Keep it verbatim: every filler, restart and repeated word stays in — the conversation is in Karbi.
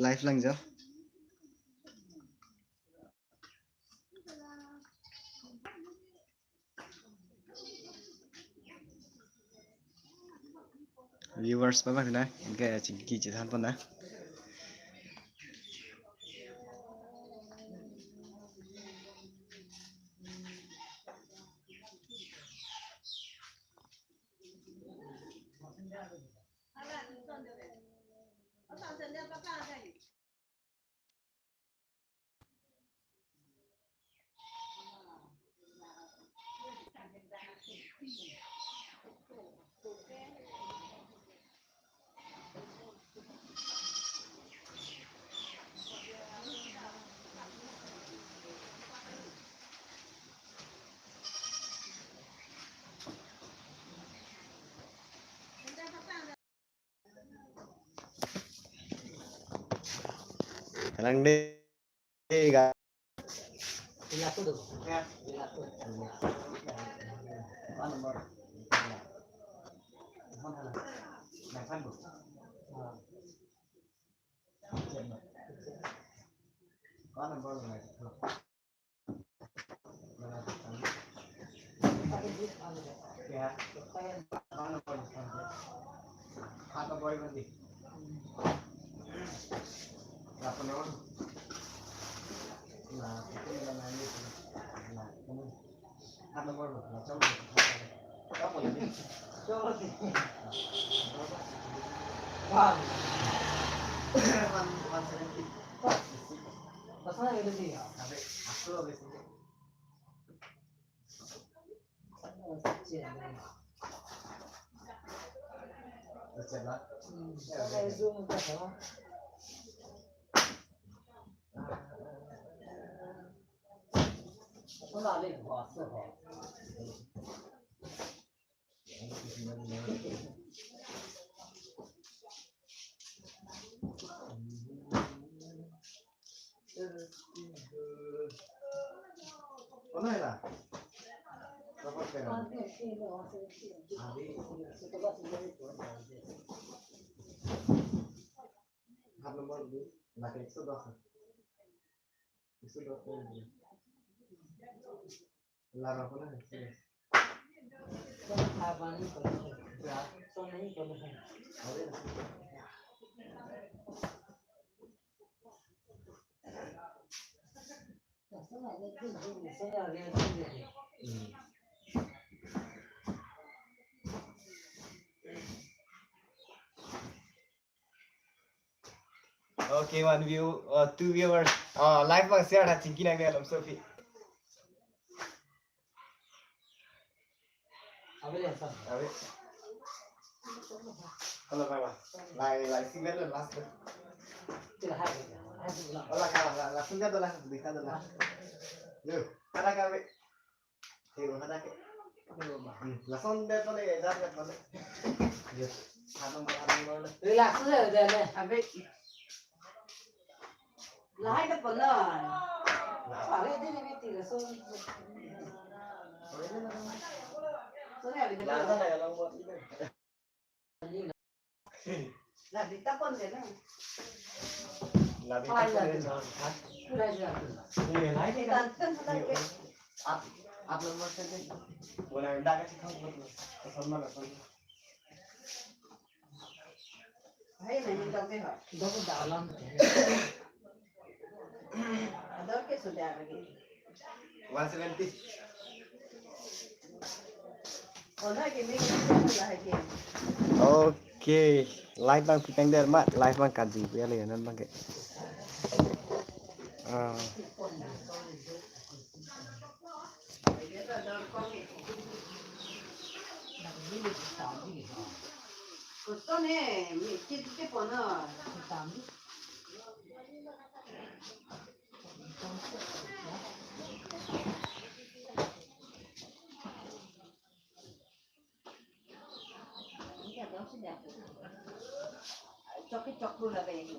Live lang jo. Viewers pa bang na, ke chingki chethan pon na. Kalang de ga. Kona hela? Dapat kena? Adi. Hat nomor dua, lagi ekso dos. Ekso dos. Lara kona hai. Okay, one view, uh, two viewers. Uh, live bang share ha chingki nang ne alam sofi. Abi. Hello, bye bye. Lai, lai, single last. Hola, kala, la, la, single la, bisa la. Yo, kada kabe. Hero hada ke. Hmm, lason de to le, ja de to le. Yes. Hat nomor, hat nomor le. Relax le, de le. Abi. Lahai de pon na. Pare de le biti lason. Sorry, abi de. La, la, la, la, la. La, di ta pon de na. La, di ta pon de na. Pura ja. Ni, la, di ta. Tan, tan, tan, ke. Hat, hat nomor se de. Bola, da ka si khang. Son ma, son. Hai, nahi, da de ha. Da ko da lam. Ador ke sudah lagi. One seventy. Oh, lagi ni, lagi. Okay, live bang pitang der mat, live bang kaji ya le nan bang ke. Ah. Gusto ne, mi kit ke pono. Chok ke chok dulu lagi.